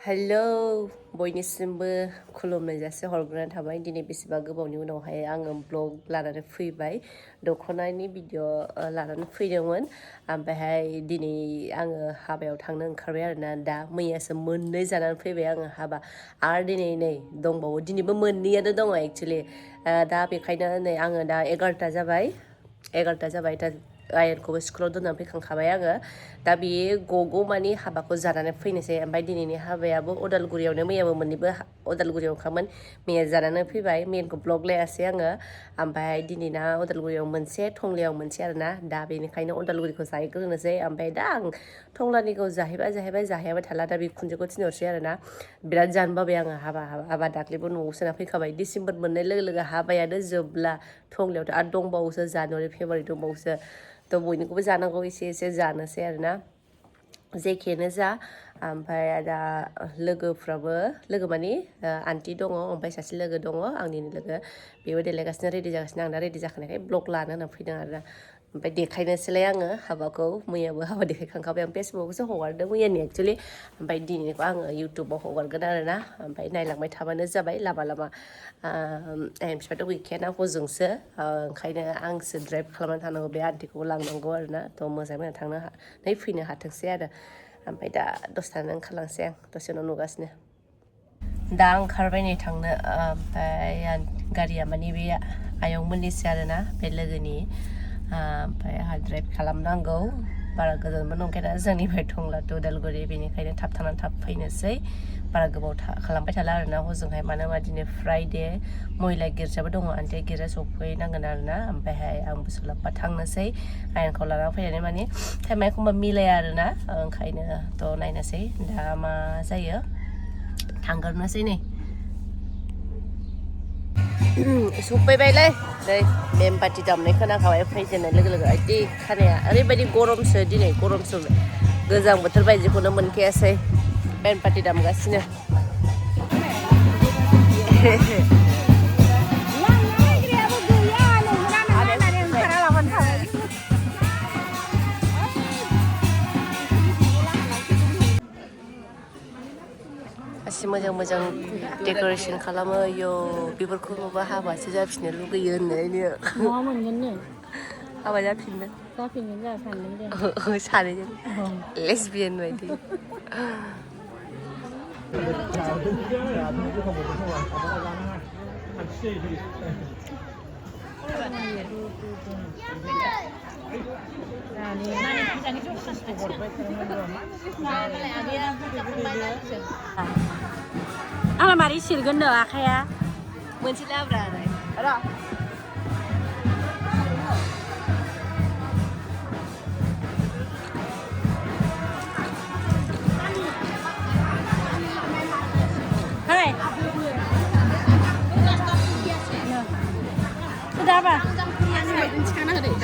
Hello, बयनिसिमबो खुलुमनाय जासि हरग्रोनाय थाबाय दिनै बेसेबा गोबावनि उनावहाय आङो ब्लग लानानै फैबाय दख'नानि भिडिअ लानानै फैदोंमोन ओमफ्रायहाय दिनै आङो हाबायाव थांनो ओंखारबाय आरोना दा मैयासो मोननै जानानै फैबाय आङो हाबा आरो दिनै नै दंबावो दिनैबो मोननैयानो दङ एक्चुअलि दा बेखायनो नै आङो दा 11ता जाबाय दा आयनखौबो स्कुलाव दोननानै फैखांखाबाय आङो दा बे गगौमानि हाबाखौ जानानै फैनोसै ओमफ्राय दिनैनि हाबायाबो उदालगुरियावनो मैयाबो मोननैबो उदालगुरियावखामोन मैया जानानै फैबाय मैयाखौ ब्लग लायासै आङो ओमफ्राय दिनैना उदालगुरियाव मोनसे टंलायाव मोनसे आरोना दा बेनिखायनो उदालगुरिखौ जाहैग्रोनोसै ओमफ्राय दा आं टंलानिखौ जाहैबाय थाला दा बिखुनजोखौ थिनहरसै आरोना बिराद जानो बाबाय आङो हाबा दाख्लैबो न'आव सोना फैखाबाय डिसेम्बर मोननाय लोगो लोगो हाबायानो जोबला टंलायावथ' आरो दंबावोसो जानुवारि फेब्रुवारि दंबावोसो थ' बयनिखौबो जानांगौ एसे जानोसै आरोना जेखियानो जा ओमफ्राय दा लोगो मानि आन्टि दङ ओमफ्राय सासे लोगो दङ आंनिनो लोगो बेबो देलायगासिनो रेडि जागासिनो आं दा रेडि जाखानायखाय ब्लग लानो होनना फैदों आरोना ओमफ्राय देखायनोसैलाय आङो हाबाखौ मैयाबो हाबा देखायखांखाबाय आं फेसबुकआवसो हगारदों मैयानि एक्चुअलि ओमफ्राय दिनैनिखौ आङो इउटुबाव हगारगोन आरोना ओमफ्राय नायलांबाय थाबानो जाबाय लामा बिफाथ' गैखायाना हजोंसो ओंखायनो आंसो ड्राइभ खालामनानै थांनांगौ बे आन्टिखौबो लांनांगौ आरोना थ' मोजाङै थांनानै फैनो हाथोंसै आरो ओमफ्राय दा दसे थानानै ओंखारलांसै आं दसे उनाव नुगासिनो दा ओंखारबाय नै थांनो ओमफ्राय गारिया माने बे आयंमोननिसो आरोना बे लोगोनि ओमफ्राय आंहा ड्राइभ खालामनांगौ बारा गोजानबो नंखाया जोंनिफ्राय टंला टु उदालगुरि बेनिखायनो थाब थांनानै थाब फैनोसै बारा गोबाव खालामबाय थाला आरोना हजोंहाय मानो होनबा दिनै फ्राइडे महिला गिर्जाबो दङ आन्टिया गिर्जा सफैनांगोन आरोना ओमफ्रायहाय आंबो सोलाबबा थांनोसै आयनखौ लानानै फैनानै माने टाइमा एखमबा मिलाया आरोना ओंखायनो थ' नायनोसै दा मा जायो थांगोरनोसै नै सफैबायलै नै बेमपाथि दामनाय खोनाखाबाय फैजेननाय लोगो लोगो आइदि खानाया ओरैबायदि गरमसो दिनै गरमसो गोजां बोथोर बायदिखौनो मोनखायासै बेमपाथि दामगासिनो गासि मोजां डेक'रेसन खालामो यो बेफोरखौ नुबा हाबासो जाफिननो लुगैयो होननायनो मा मोनगोननो हाबा जाफिनगोन जोंहा सानदों दे सानैजों लेसबियान बायदि आंना मारै सिरगोननो आखाया मोनसे लाब्रा आरो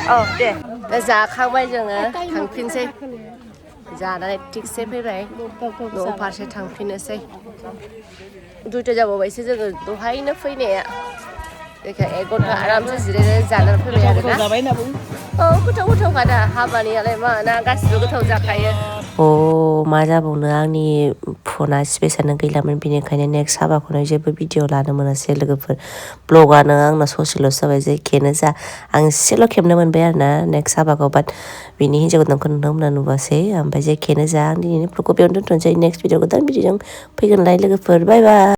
औ दे दा जाखांबाय जोङो थांफिनसै जानानै थिगसे फैबाय न' फारसे थांफिननोसै 2ता जाबावबायसो जोङो दहायनो फैनाया जायखिया 1 घन्टा आरामसे जिरायनानै जानानै फैबाय आरोना औ गोथावखा दा हाबानियालाय मा ना गासिबो गोथाव जाखायो मा जाबावनो आंनि फना स्पेसानो गैलामोन बेनिखायनो नेक्स्ट हाबाखौनो जेबो भिडिअ लानो मोनासै लोगोफोर ब्लगानो आंना ससेल'सो जाबाय जेखियानो जा आं एसेल' खेबनो मोनबाय आरोना नेक्स्ट हाबाखौ बाट बिनि हिन्जाव गोदानखौ नोंथांमोना नुवासै ओमफ्राय जेखियानो जा आं दिनैनि ब्लगखौ बेयावनो दोनथ'नोसै नेक्स्ट भिडिअ गोदान भिडिअजों फैगोनलाय लोगोफोर बाय बाय